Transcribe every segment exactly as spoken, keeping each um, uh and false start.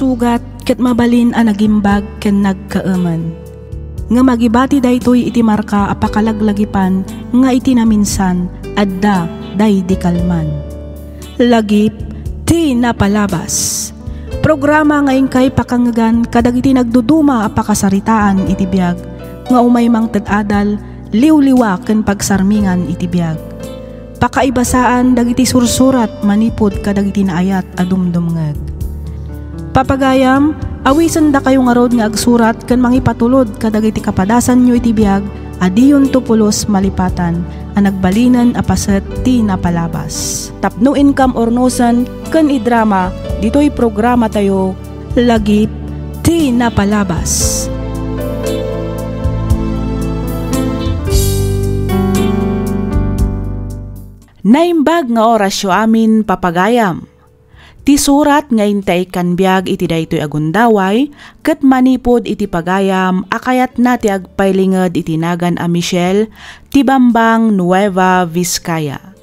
Sugat ket mabalin a nagimbag ken nagkaemen. Ngem agibati daytoy iti marka a pakalaglagipan nga iti naminsan, adda daydi kalman. Lagip ti napalabas. Programa nga inkay pakangegan kadagiti nagduduma a pakasaritaan iti biag nga umay mangted adal, liwliwa ken pagsarmingan iti biag. Pakaibasaan dagiti sursurat manipud kadagiti naayat a dumdumngeg. Papagayam, awisendakayo ngarud nga agsurat ken mangipatulod kadagiti kapadasanyo iti biag a diyonto pulos malipatan a nagbalinen a paset ti napalabas. Tapno inkam urnosen ken idrama ditoy programatayo, Lagip ti Napalabas. Naimbag nga orasyo amin, papagayam. Ti surat nga intay ikkan biag iti daytoy a gundaway, ket manipud iti pagayam a kayatna ti agpailinged iti nagan a Michelle ti Bambang, Nueva Vizcaya.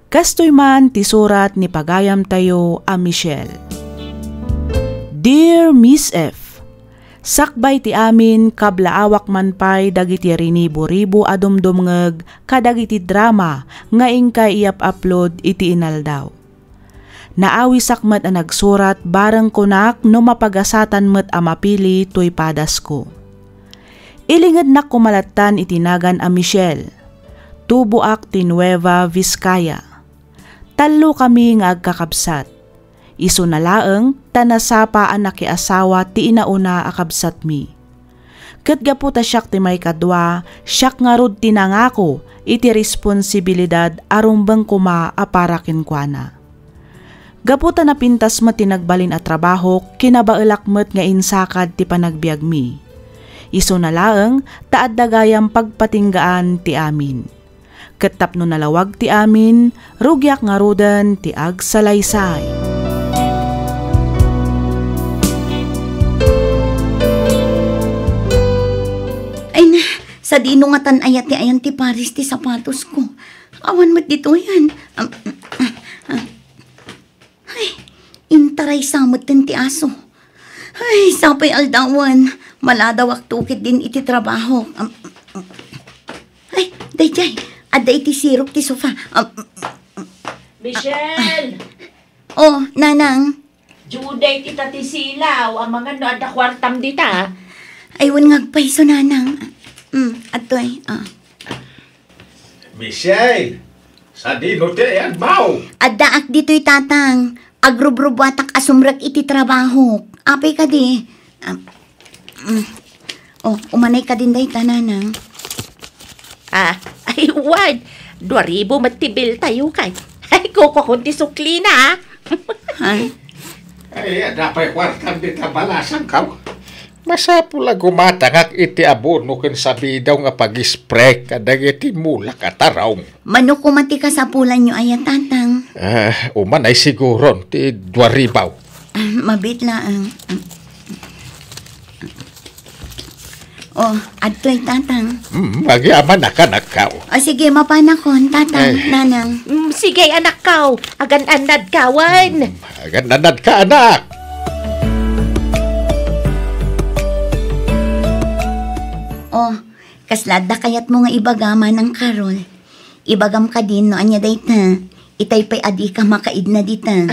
Kastoy man ti surat ni pagayamtayo a Michelle. Dear Miss F, sakbay ti amin, kablaawak man pay dagiti rinibo-ribo a dumdumngeg kadagiti drama nga inkay iyap-upload iti inaldaw. Naawisak met a nagsurat bareng kunak no mapagasatan met a mapili toy padasko. Ilingednak koma lattan iti nagan a Michelle. Tuboak ti Nueva Vizcaya. Tallo kami nga agkakabsat. Isuna laeng ta nasapa a nakiasawa ti inauna a kabsatmi. Ket gapu ta siak ti maikadua, siak ngarud ti nangako iti responsibilidad a rumbeng koma a para kenkuana. Gapu ta napintas met ti nagbalin a trabahok, kinabaelak met nga insakad ti panagbiagmi. Isuna laeng ta adda gayam pagpatinggaan ti amin. Ket tapno nalawag ti amin, rugiak ngaruden ti agsalaysay. Ay na, sadino ngatan aya ti ayan ti pares ti sapatosko? Awan met ditoy, an. Am, am, am. Ay, intaraysa metten ti aso. Ay, sapay aldawen, maladawakto ketdin iti trabaho. Am, am, am. Ay, daydiay, adda iti sirok ti sofa. Am, am, am. Michelle! Oh, Nanang. Juday ti tatisilaw, amangan no adda kuartam dita. Ay, wen nga agpayso, Nanang. Mm, adtoy, ah. Michelle, sadino ti ayanmo? Addaak ditoy, Tatang. Agrubrubuatak a sumrek iti trabahok. Apay kadi? Ah, mm. Oh, umanay kadin dayta, Nanang. Ah, ay, wen. Dua ribu met ti bill tayo, kay. Ay, kukuakon ti suklina, ah. Ha? Ay, adda pay kuartam dita balasangko. Masapul a gumatangak iti abono ken sabidaw nga pag-spray kadagiti mulak a tarong. Mano koma ti kasapulanyo aya, Tatang? Ah, umanay siguron ti dua ribu. Ah, mabiit laeng. Oh, adtoy, Tatang. Mm, agyamanak, anakko. O, sige, mapanakon, Tatang, Ay. Nanang. Mm, sige, anakko. Agan-annadka, wen. Mm, agan-annadka, anak. Oh, kasla adda kayatmo nga ibaga, Manang Carol? Ibagam kadin no ania dayta. Itay pay a dika makaidna dita.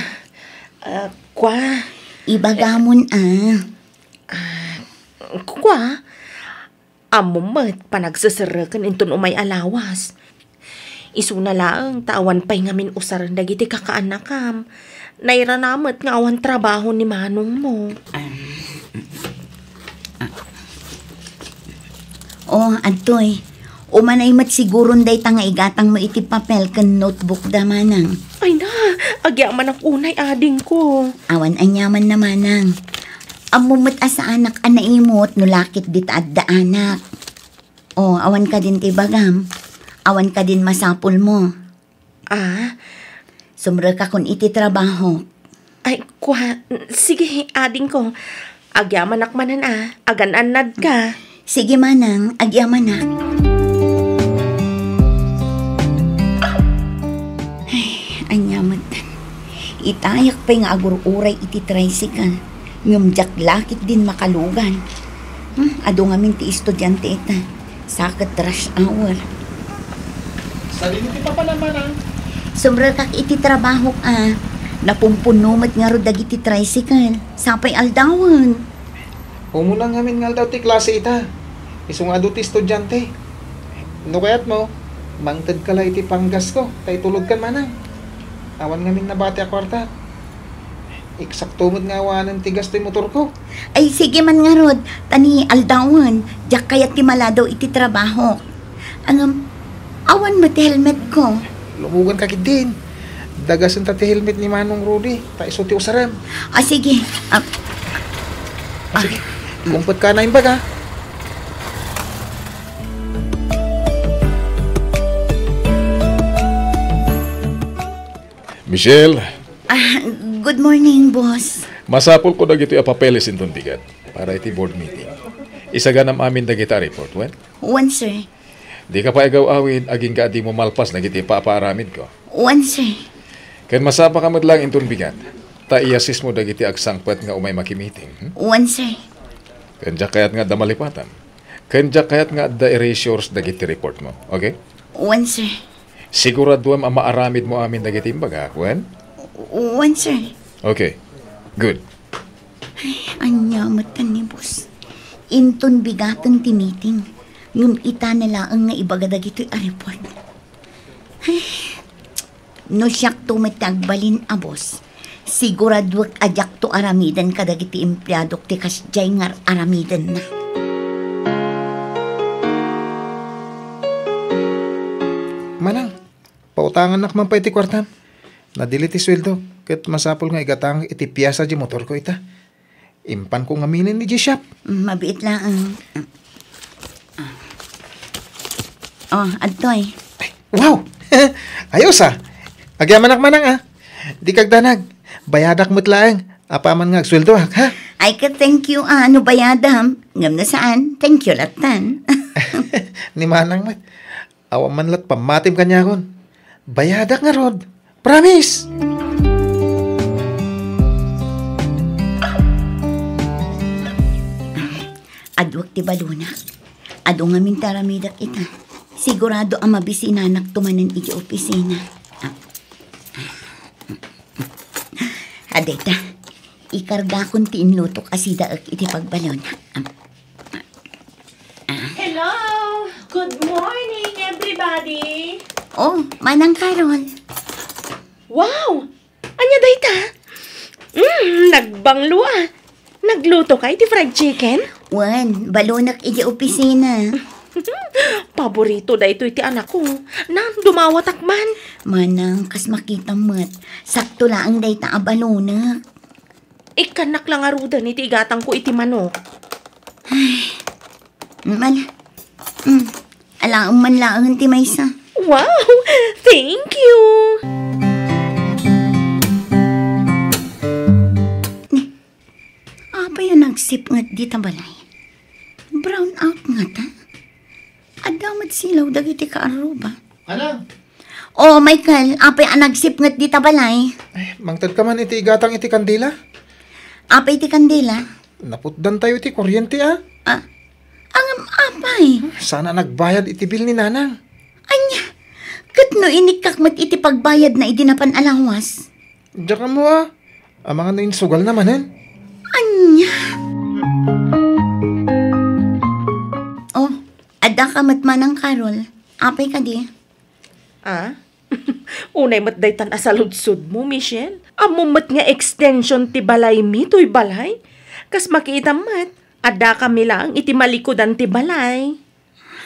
Ah, kua. Ibagamon a. Ah, kua. Ammom met, panagseserreken inton umay a lawas. Isuna laeng ta awan pay ngamin usaren dagiti kakaannakam. Nairana met nga awan trabaho ni manongmo. Ah, ah. Oh, adtoy. Umanay met siguron dayta nga igatangmo iti papel ken notebook da, Manang. Ay na, agyamanak unay, adingko. Awan aniaman na, Manang. Ammom met a saanak a naimut no lakit dita adda anak. Oh, awan kadin ti bagam. Awan kadin masapulmo. Ah? Sumrekakon iti trabaho. Ay, kua, sige, adingko. Agyamanak manen a, agan-annadka. Sige, Manang, agyamanak. Ay, ania met. Itayak pay nga agur-uray iti tricycle. Ngem diak la ketdin makalugan. Hmm, adu ngamin ti estudiante ita. Sa ket rush hour. Sadino ti papanam, manang? Sumrekak iti trabahok a. Napumpunno met ngarud dagiti tricycle. Sapay aldawen. Umuna ngamin nga aldaw ti klase ita. Isu nga adu ti estudiante. No kayatmo, mangtedka la iti panggasko, ta itulodkan, manang. Awan ngamin nabati a kuarta. Eksakto met nga awanen ti gasto ti motorko. Ay, sige man ngarud, ta ni aldawen, diak kayat ti maladaw iti trabahok. Ngem, awan met ti helmetko. Lumoganka ketdin. Dagasenta ti helmet ni Manong Rudy, ta isu ti usarem. Ah, sige. Ah, ah. Sige, kumpetka na imbag, ha? Michelle. Ah, good morning, boss. Masapulko dagitoy a papeles inton bigat para iti board meeting. Isaganam amin dagita a report, wen? Wen, sir. Dika pay agaw-awid agingga a dimo malpas dagiti ipapaaramidko. Wen, sir. Ken masapaka met laeng inton bigat, ta i-assist mo dagiti agsangpet nga umay makimiting, hmm? Wen, sir. Ken diak kayat nga adda malipatam. Ken diak kayat nga adda erasures dagiti report mo, okay? Wen, sir. Siguraduem a maaramid mo amin dagiti imbagak, wen? Wen, sir. Okay. Good. Ay, ania met ni boss. Inton bigaten ti meeting, ngem itana laeng nga ibaga dagitoy a report. Ay, no siakto met ti agbalin a boss, siguraduek a diakto aramiden kadagiti empleadok ti kasdiay nga ar-aramidenna. Manang, pautangannak man pay ti kuartam. Nadili ti sueldo, ket masapul nga igatangak iti piasa ti motorko ita. Impanko ngaminen idiay shop. Mm, mabiit laeng. Oh, adtoy. Ay, wow! Ayos, ah. Agyamanak, manang, ah. Dika agdanag. Bayadak met laeng. Apaman nga agsueldoak, ha? Ay, ka, thank you, ah. No bayadam? Ngem no saan, thank you lattan. Ni manang met. Awan man la't pammatim kaniakon. Bayadak ngarud. Promise! Aduak ti balonak. Adu ngamin ti aramidek ita. Sigurado a mabisinanakto manen iti opisina. Ah. Ah, dayta. Ikargakon ti inlutok a sidaek iti pagbalon. Ah. Ah. Hello! Good morning, everybody! Oh, Manang Carol. Wow! Ania dayta? Mm, nagbanglo a. Nagluto ka iti fried chicken? Wen, balonak iti opisina. Paborito daytoy ti anakko. Nan, dumawatak man. Manang, kas makitam met, sakto laeng dayta a balonak. Ikkannak la ngaruden iti igatangko iti manok. Ay, mala. Mm, alaem man laeng ti maysa. Wow! Thank you! Ni, apay a nagsipnget dita balay? Brown out ngata? Adda met silaw dagiti kaarruba. Manang! Oh, Michael, apay a nagsipnget dita balay? Ay, mangtedka man iti igatang iti kandila? Apay ti kandila? Naputdantayo iti kuryente, a. Ah, angam apay? Sana nagbayad iti bill ni Nanang. Ania? Ket no inikkak met iti pagbayadna idi napan a lawas? Diak ammo, a. Amangan no insugalna manen? Ania? Oh, adda ka met, Manang Carol. Apay kadi? Ah? Unay met daytan a saludsodmo, Michelle. Ammom met nga extension ti balaymi toy balay. Kas makitam met, adda kami laeng iti malikudan ti balay.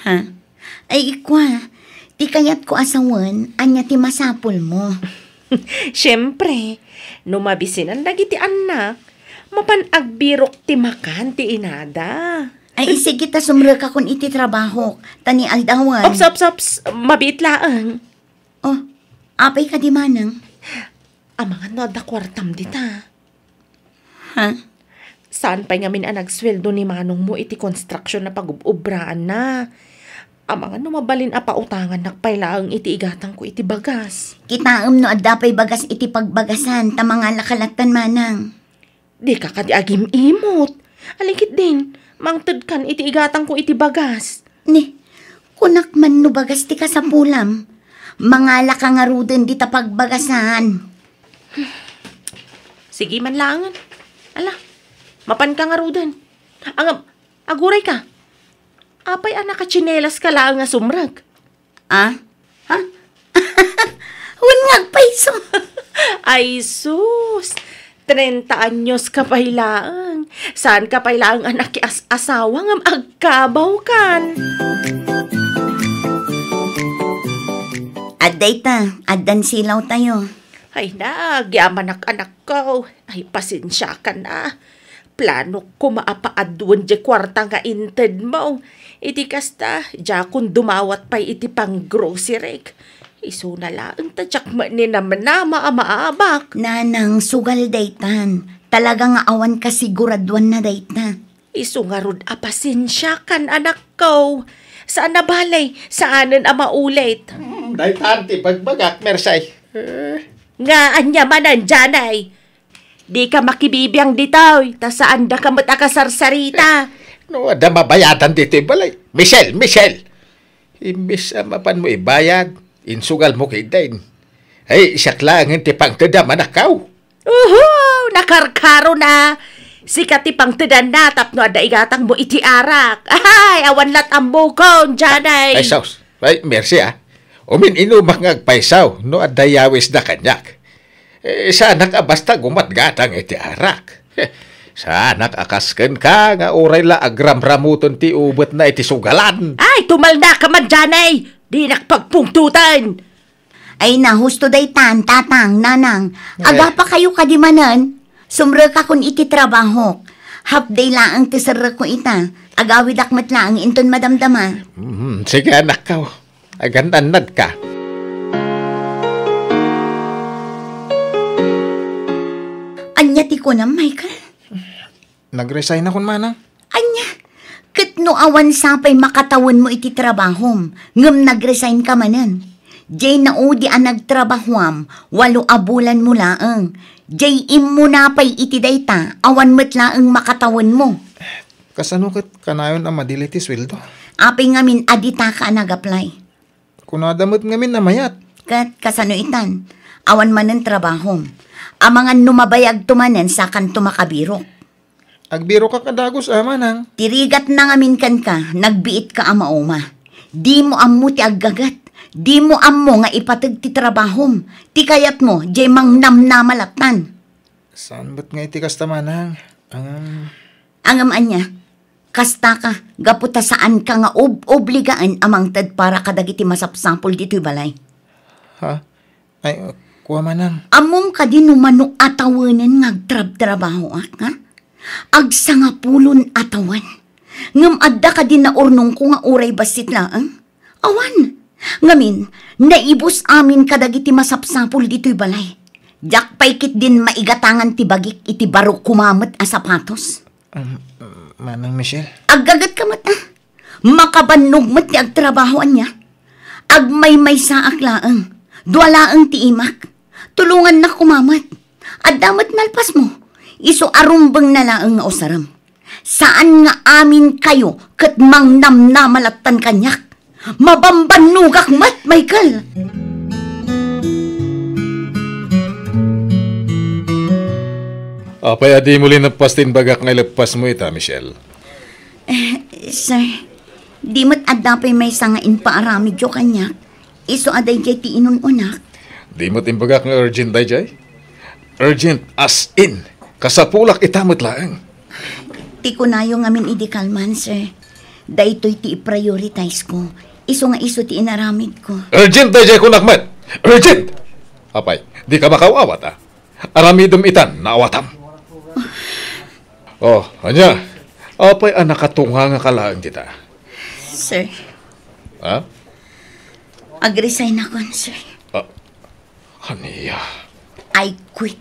Ha? Ay, ikua, ti kayatko a sawen, ania ti masapulmo? Siempre, no mabisinan dagiti annak, mapan agbirok ti makan ti inada. Ay, sige ta sumrekakon iti trabahok, ta ni aldawan. Ops, ops, ops, mabiit laeng. Oh, apay kadi, Manang? Amangan no adda kuartam dita. Ha? Saan pay ngamin a nagsueldo ni manongmo iti konstruksion a pagub-obraanna? Amangan no mabalin a pautangannak pay laeng iti igatangko iti bagas. Kitaem no adda pay bagas iti pagbagasan, ta mangala ka lattan, Manang. Dika kadi agim-imot. Alikitdin, mangtedkan iti igatangko iti bagas. Ni, kunak man no bagas ti kasapulam. Mangalaka ngaruden dita pagbagasan. Sige man laengen. Ala, mapanka ngaruden. Ang, agurayka. Apay a nakatsinelas ka laeng a sumrek? Ah? Ha? Wen nga agpayso. Ay, sus! Treinta anyos ka pay laeng. Saan ka pay laeng a nakias-asawa ngem agkabawkan? Adda ita, addan silaw tayo. Ay, nagyamanak, anakko. Ay, pasensiakan a. Planok koma a paaduen diay kuarta nga intedmo. Iti kasta, diakon dumawat pay iti panggroceryk. Isuna laeng ta diak met ni namnama a maabak. Nanang, sugal daytan. Talaga nga awan kasiguraduanna dayta. Isu ngarud a pasensiakan, anakko. Saan a bale, saanen a maulit. Hmm, daytan ti bagbagak, Mersay. Eh. Nga ania manen, Janay? Dika makibibiang ditoy, ta saandaka met a kasarsarita. No adda mabayadan ditoy balay. Michelle, Michelle! Imbes a mapanmo ibayad, insugalmo ketdin. Ay, siak laengen ti pangtedam, anakko. Uhu! Nakarkarona! Sika ti pangtedanna tapno adda igatangmo iti arak. Ay, awan lat' ammokon, Janay. Ay, sus. Ay, Mersay, ah. Umin-inumak nga agpayso no adda yawisda kaniak. Eh, saanak a basta gumatgatang iti arak. Saanak a kas kenka nga uray la agramramuton ti ubetna iti sugalan. Ay, tumalnaka man, Janay! Dinak pagpungtotan! Ay, na, husto daytan, tatang, nanang. Eh. Agapakayo kadi manen? Sumrekakon iti trabahok. Half day laeng ti serrekko ita. Agawidak met laeng inton madamdama. Mhm, sige, anakko. Agan-annadka. Ania ti kunam, Michael? Nag-resignakon, manang. Ania? Ket no awan sa pay makatawenmo iti trabahom, ngem nag-resign ka manen. Diay naudi a nagtrabahoam, walo a bulanmo laeng. Diay immuna pay iti dayta, awan met laeng makatawenmo. Kasano ket kanayon a madili ti sueldo? Apay ngamin a ditaka a nag-apply? Kunada met ngamin a mayat. Ket kasano itan? Awan manen trabahom. Amangan no mabayagto manen, sakanto makabirok. Agbirokak a dagus a, manang. Ti rigatna ngamin kenka, nagbiitka a mauma. Dimo ammo ti aggaget. Dimo ammo nga ipateg ti trabahom. Ti kayatmo, diay mangnamnama lattan. Saan met nga iti kasta, manang? Ngem. Ngem ania? Kastaka, gapu ta saanka nga ob-obligaen a mangted para kadagiti masapsapul ditoy balay. Ha? Ay, kua, manang. Ammom kadi no mano a tawenen nga agtrabtrabahoak, ha? Agsangapulon a tawen. Ngem adda kadi naurnongko nga uray bassit laeng? Awan. Ngamin, naibus amin kadagiti masapsapul ditoy balay. Diak pay ketdin maigatangan ti bagik iti baro koma met a sapatos. Um, Manang Michelle? Aggaget ka met, ah. Makabannog met ti agtrabaho, ania? Agmaymaysaak laeng. Dua laeng ti imak. Tulongannak koma met. Adda met nalpasmo. Isu a rumbengna laeng nga usarem. Saan nga aminkayo ket mangnamnama lattan kaniak. Mabambannogak met, Michael! Apay a dimo linappas ti imbagak nga ileppasmo ita, Michelle? Eh, sir, di met adda pay maysa nga impaaramidyo kaniak. Isu a daydiay ti inun-unak. Di met imbagak nga urgent daydiay? Urgent as in, kasapulak ita met laeng. Ti kunayo ngamin idi kalman, sir. Daytoy ti i-prioritize ko. Isu nga isu ti inaramid ko. Urgent daydiay kunak met! Urgent! Apay, di ka makaw-awat, a? Aramidem itan, naawatam. Oh, ania? Apay a nakatunganga ka laeng dita? Sir. Ha? Ag-resign akon, sir. Ah, ania? I quit.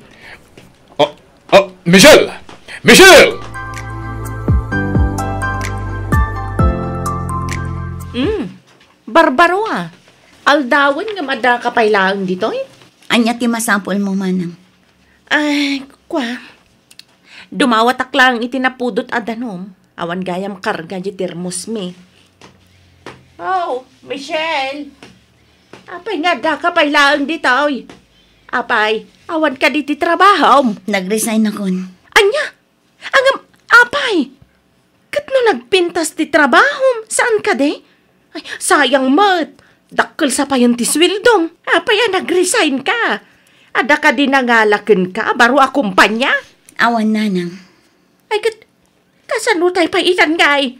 Ah, ah, Michelle! Michelle! Mm, barbaro a. Aldawen ngem adda ka pay laeng ditoy? Ania ti masapulmo, manang? Ay, kua. Dumawatak laeng iti napudot a danum. Awan gayam karga di termosmi. Oh, Michelle! Apay nga addaka pay laeng ditoy? Apay, awan kadi ti trabahom? Nag-resign akon. Ania? Ngem, apay? Ket no nagpintas ti trabahom, saan kadi? Ay, sayang met. Dakkel sa payen ti sueldom. Apay a nag-resign ka? Adda kadi nangala kenka a baro a kumpanya? Awan, nanang. Ay, ket, kasano tay pay itan ngay?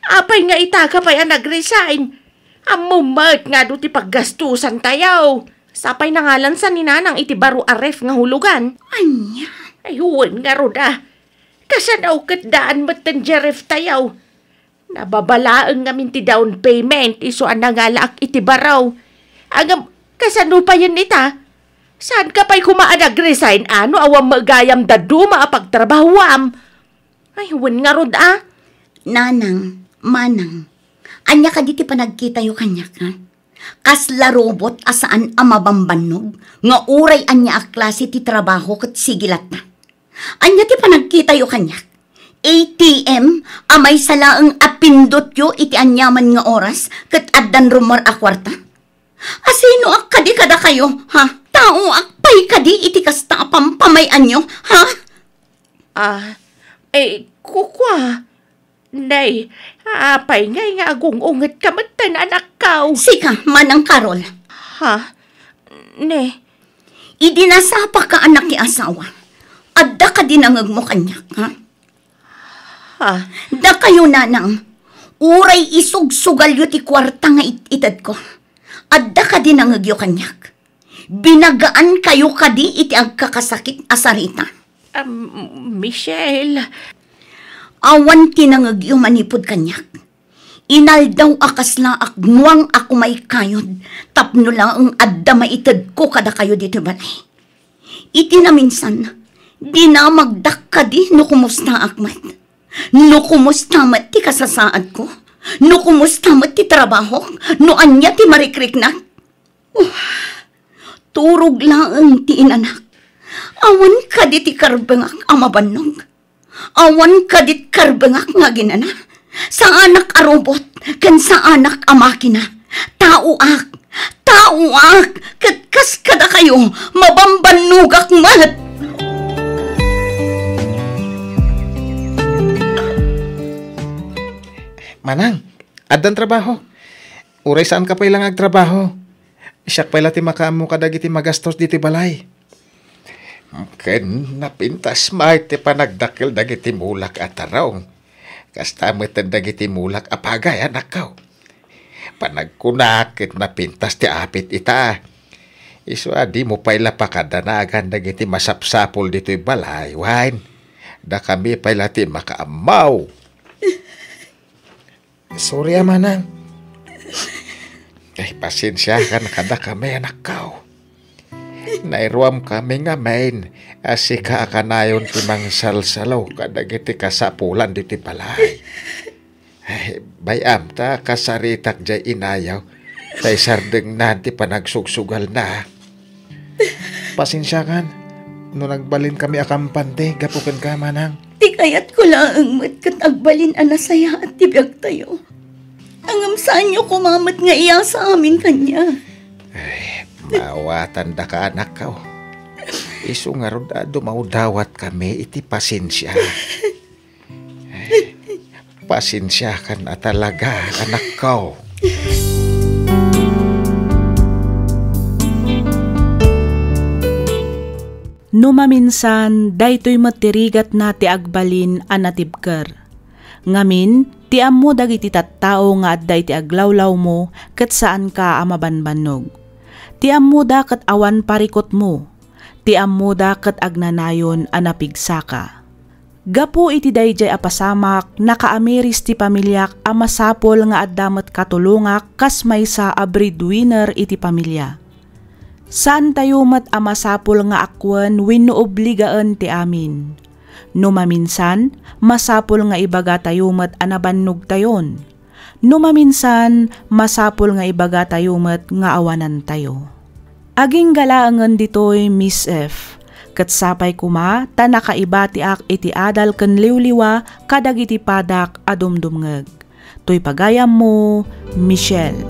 Apay nga itaka pay a nag-resign? Ammom met nga adu ti paggastusantayo. Sapay nangalansa ni nanang iti baro a ref nga hulugan. Ania? Ay, wen ngarud a. Kasano ket daan met ten diay reftayo? Nababalaeng ngamin ti down payment, isu a nangalaak iti baro. Ngem, kasano payen ita? Saanka pay koma a nag-resign, a no awan met gayam dadduma a pagtrabahuam? Ay, wen ngarud a. Nanang, manang, ania kadi ti panagkitayo kaniak, ha? Kasla robot a saan a mabambannog nga uray ania a klase ti trabaho ket sige latta. Ania ti panagkitayo kaniak? A T M a maysa laeng a pindotyo iti aniaman nga oras ket addan rummuar a kuarta? Asinoak kadi kadakayo, ha? Taoak pay kadi iti kasta a pampamay-anyo, ha? Ah, eh, kukua. Nay, apay ngay nga agung-ungetka metten, anakko? Sika, Manang Carol. Ha? Ne? Idi nasapaka a nakiasawa, adda kadi nangegmo kaniak, ha? Ha? Dakayo, nanang, uray isugsugalyo ti kuarta nga it-itedko, adda kadi nangegyo kaniak? Binagaankayo kadi iti agkakasakit a sarita? Am, Michelle. Awan ti nangegyo manipud kaniak. Inaldaw a kasla agnuang a kumaykayod tapno laeng adda maitedko kadakayo ditoy balay. Iti naminsan, dinamagdak kadi no kumustaak met. No kumusta met ti kasasaadko? No kumusta met ti trabahok? No ania ti marikriknak? Uh, turog laeng ti inanak. Awan kadi ti karbengak a mabannog? Awan kadit karbengak nga aginana? Saanak a robot ken saanak a makina. Taoak, taoak, ket kas kadakayo, mabambannogak met. Manang, addan trabaho. Uray saanka pay la nga agtrabaho. Siak pay la ti makaammo kadagiti magastos ditoy balay. Ken napintas met ti panagdakkel dagiti mulak a tarong. Kasta met dagiti mulak a pagay, anakko. Panagkunak ket napintas ti apit ita. Isu a dimo pay la pakadanagan dagiti masapsapul ditoy balay, wen dakami pay la ti makaammo. Sorry a, manang. Ay, pasensiakan kadakami, anakko. Nairuamkami ngamin a sika a kanayon ti mangsalsalo kadagiti kasapulan ditoy balay. Ay, bay-am ta kasaritak diay inayo, ta isardengnan ti panagsugsugalna. Pasensiakan no nagbalinkami a kampante gapu kenka, manang. Ti kayatko laeng met ket agbalin a nasayaat ti biagtayo. Ngem saanyo koma met nga iyasa amin kaniak. Ay, maawatandaka, anakko. Isu ngarud a dumawdawatkami iti pasensia. Pasensiakan a talaga, anakko. No maminsan, daytoy met ti rigatna ti agbalin a natibker. Ngamin, ti ammo dagiti tattao nga adda iti aglawlawmo ket saanka a mabanbannog. Ti ammoda ket awan parikutmo. Ti ammoda ket agnanayon a napigsaka. Gapu iti daydiay a pasamak, nakaamiris ti pamiliak a masapul nga adda met katulongak kas maysa a breadwinner iti pamilia. Saantayo met a masapul nga akuen wenno obligaen ti amin. No maminsan, masapul nga ibagatayo met a nabannogtayon. No maminsan, masapul nga ibagatayo met nga awanantayo. Agingga laengen ditoy, Miss F, Ket sapay koma ta nakaibatiak iti adal ken liwliwa kadagiti padak a dumdumngeg. Toy pagayammo, Michelle.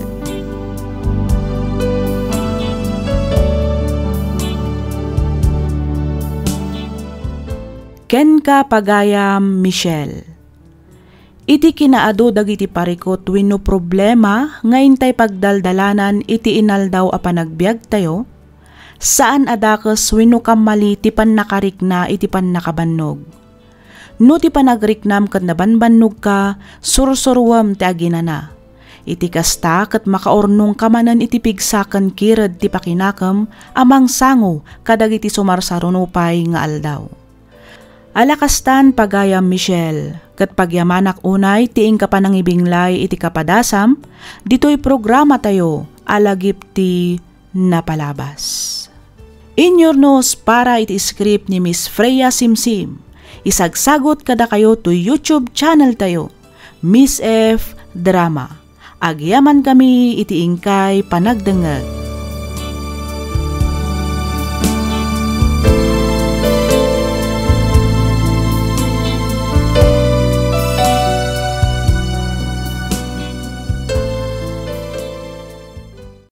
Kenka, pagayam Michelle. Iti kinaadu dagiti parikut wenno problema nga intay pagdaldalanan iti inaldaw a panagbiagtayo, saan a dakes wenno kammali ti pannakarikna iti pannakabannog. No ti panagriknam ket nabanbannogka, sursuruem ti aginana. Iti kasta, ket makaurnongka manen iti pigsa ken kired ti pakinakem a mangsango kadagiti sumarsaruno pay nga aldaw. Ala kastan, pagayam Michelle, ket pagyamanak unay ti inka panangibinglay iti kapadasam ditoy programatayo a Lagip ti Napalabas. Inyurnos para iti script ni Miss Freya Simsim. Isagsagut kadakayo to YouTube channel tayo, Miss F Drama. Agyamankami iti inkay panagdengngeg.